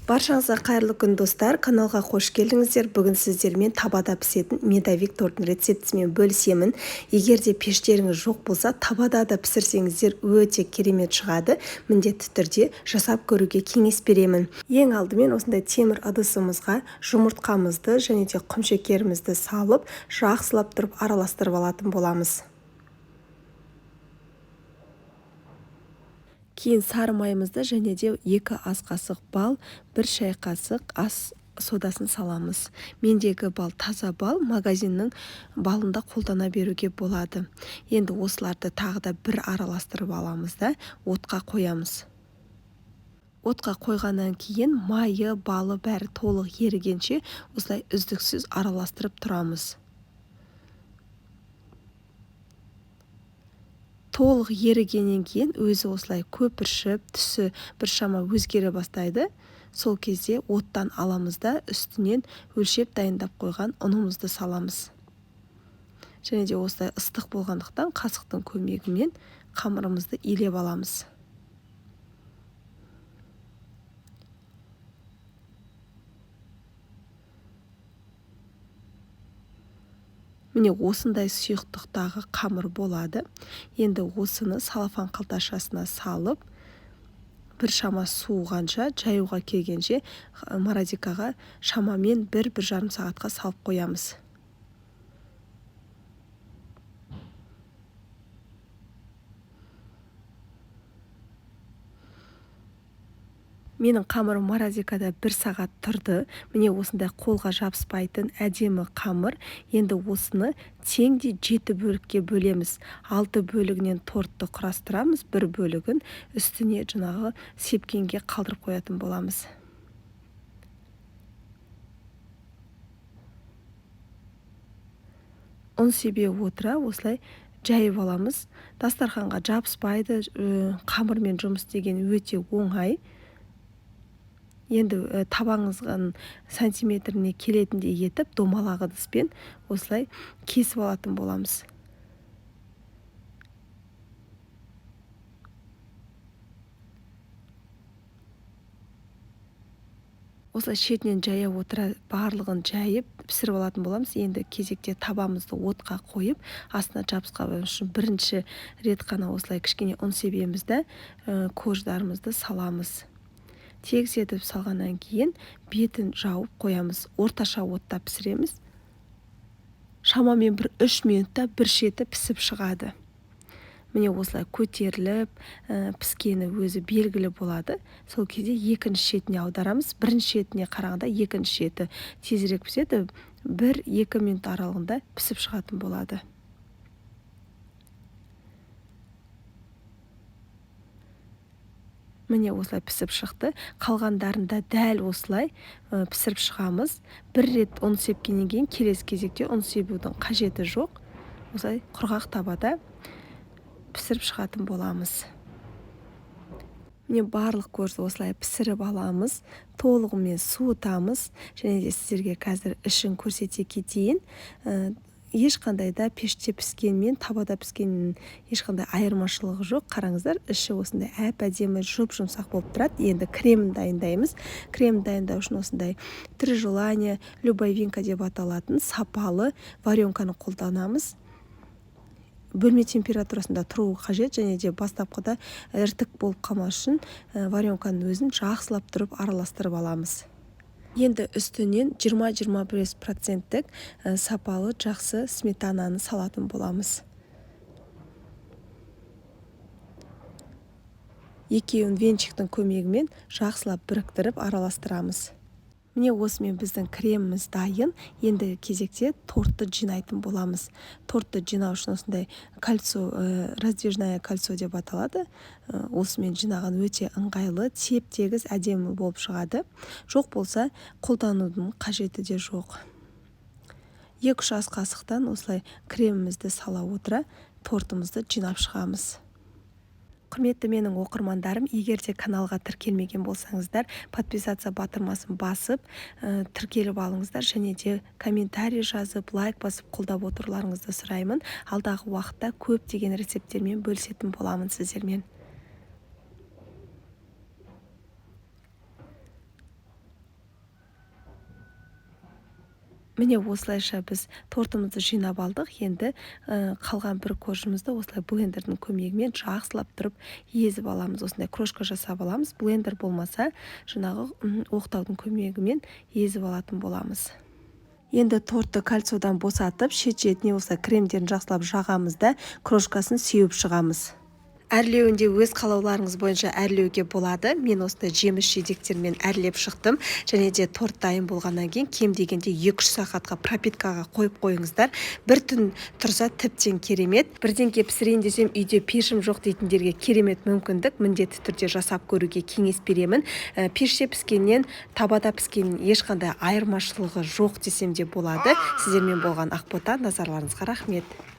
Баршаңызға қайырлы күн, достар! Каналға қош келдіңіздер. Бүгін сіздермен табада пісетін медовик тортының рецептісімен бөлісемін. Егер де пештеріңіз жоқ болса, табада да пісірсеңіздер, өте керемет шығады. Міндетті түрде жасап көруге кеңес беремін. Ең алдымен осындай темір ыдысымызға жұмыртқамызды және де құмшекерімізді салып, жақсылап тұрып араластырып алатын боламыз. Кейін сары майымызды және де 2 ас қасық бал, 1 шай қасық ас содасын саламыз. Мендегі бал таза бал, магазиннің балында қолдана беруге болады. Енді осыларды тағы да бір араластырып аламыз да, отқа қоямыз. Отқа қойғаннан кейін майы, балы бәрі толық ерігенше осылай үздіксіз араластырып тұрамыз. Толық ерігеннен кейін өзі осылай көпіршіп, түсі біршама өзгере бастайды. Сол кезде оттан аламыз да, үстінен өлшеп дайындап қойған ұнымызды саламыз. Және де осылай ыстық болғандықтан қасықтың көмегімен қамырымызды илеп аламыз. Міне, осындай сұйықтықтағы қамыр болады. Енді осыны салафан қалташасына салып, бір шама суығанша, жаюға келгенше морозилкаға шамамен 1-1,5 сағатқа салып қоямыз. Менің қамырым морозилкада 1 сағат тұрды. Міне, осындай қолға жабыспайтын әдемі қамыр. Енді осыны теңдей 7 бөлікке бөлеміз. 6 бөлігінен тортты құрастырамыз, бір бөлігін үстіне жаңағы сепкенге қалдырып қоятын боламыз. Ұн себе отыра осылай жайып аламыз. Дастарханға жабыспайды, қамырмен жұмыс істеген өте оңай. Енді табаңызға сантиметріне келетіндей етіп домалақ ыдыспен осылай кесіп алатын боламыз. Осылай шетінен жая отыра барлығын жайып пісіріп алатын боламыз. Енді кезекте табамызды отқа қойып, астына жабысқан үшін бірінші рет қана осылай кішкене ұн себеміз да, корждарымызды саламыз. Тегіс етіп салғаннан кейін бетін жауып қоямыз. Орташа отта пісіреміз. Шамамен бір 3 минутта бір шеті пісіп шығады. Міне, осылай көтеріліп, піскені өзі белгілі болады. Сол кезде екінші шетіне аударамыз. Бірінші шетіне қарағанда екінші шеті тезірек піседі. 1-2 минут аралығында пісіп шығатын болады. Міне, осылай пісіп шықты. Қалғандарын да дәл осылай пісіріп шығамыз. Бір рет ұн сепкеннен кейін келесі кезекте ұн себудің қажеті жоқ. Осылай құрғақ табада пісіріп шығатын боламыз. Міне, барлық коржды осылай пісіріп аламыз, толығымен суытамыз. Және де сіздерге қазір ішін көрсете кетейін. Ешқандай да пеште піскен мен табада піскеннің ешқандай айырмашылығы жоқ. Қараңыздар, іші осындай әп-әдемі жұп-жұмсақ болып тұрады. Енді кремін дайындаймыз. Крем дайындау үшін осындай Три желания, Любовинка деп аталатын сапалы варенканы қолданамыз. Бөлме температурасында тұруы қажет, және де бастапқыда іртік болып қалмас үшін варенканың өзін жақсылап тұрып араластырып аламыз. Енді үстінен 20-25 проценттік сапалы жақсы сметананы салатын боламыз. Екеуін венчиктің көмегімен жақсылап біріктіріп араластырамыз. Міне, осымен біздің креміміз дайын. Енді кезекте тортты жинайтын боламыз. Тортты жинау үшін осындай кольцо, раздвижное кольцо деп аталады. Осымен жинаған өте ыңғайлы, теп-тегіс, әдемі болып шығады. Жоқ болса, қолданудың қажеті де жоқ. 2-3 ас қасықтан осылай кремімізді сала отыра тортымызды жинап шығамыз. Құрметті менің оқырмандарым, егер де каналға тіркелмеген болсаңыздар, подписаться батырмасын басып, тіркеліп алыңыздар және де комментарий жазып, лайк басып қолдап отыруларыңызды сұраймын. Алдағы уақытта көптеген рецепттермен бөлісетін боламын сіздермен. Міне, осылайша біз тортымызды жинап алдық. Енді қалған бір коржымызды осылай блендердің көмегімен жақсылап тұрып езіп аламыз, осындай крошка жасап аламыз. Блендер болмаса, жаңағы оқтаудың көмегімен езіп алатын боламыз. Енді тортты кольцодан босатып, шет шетіне осылай кремдерін жақсылап жағамыз да, крошкасын сеуіп шығамыз. Әрлеуінде өз қалауларыңыз бойынша әрлеуге болады. Мен осындай жеміс жидектермен әрлеп шықтым. Және де торт дайын болғаннан кейін кем дегенде 2-3 сағатқа пропиткаға қойып қойыңыздар. Бір түн тұрса, тіптен керемет. Бірдеңке пісірейін десем, үйде пешім жоқ дейтіндерге керемет мүмкіндік. Міндетті түрде жасап көруге кеңес беремін. Пеште піскеннен табада піскеннен ешқандай айырмашылығы жоқ десем де болады. Сіздермен болған Ақбота. Назарларыңызға рахмет.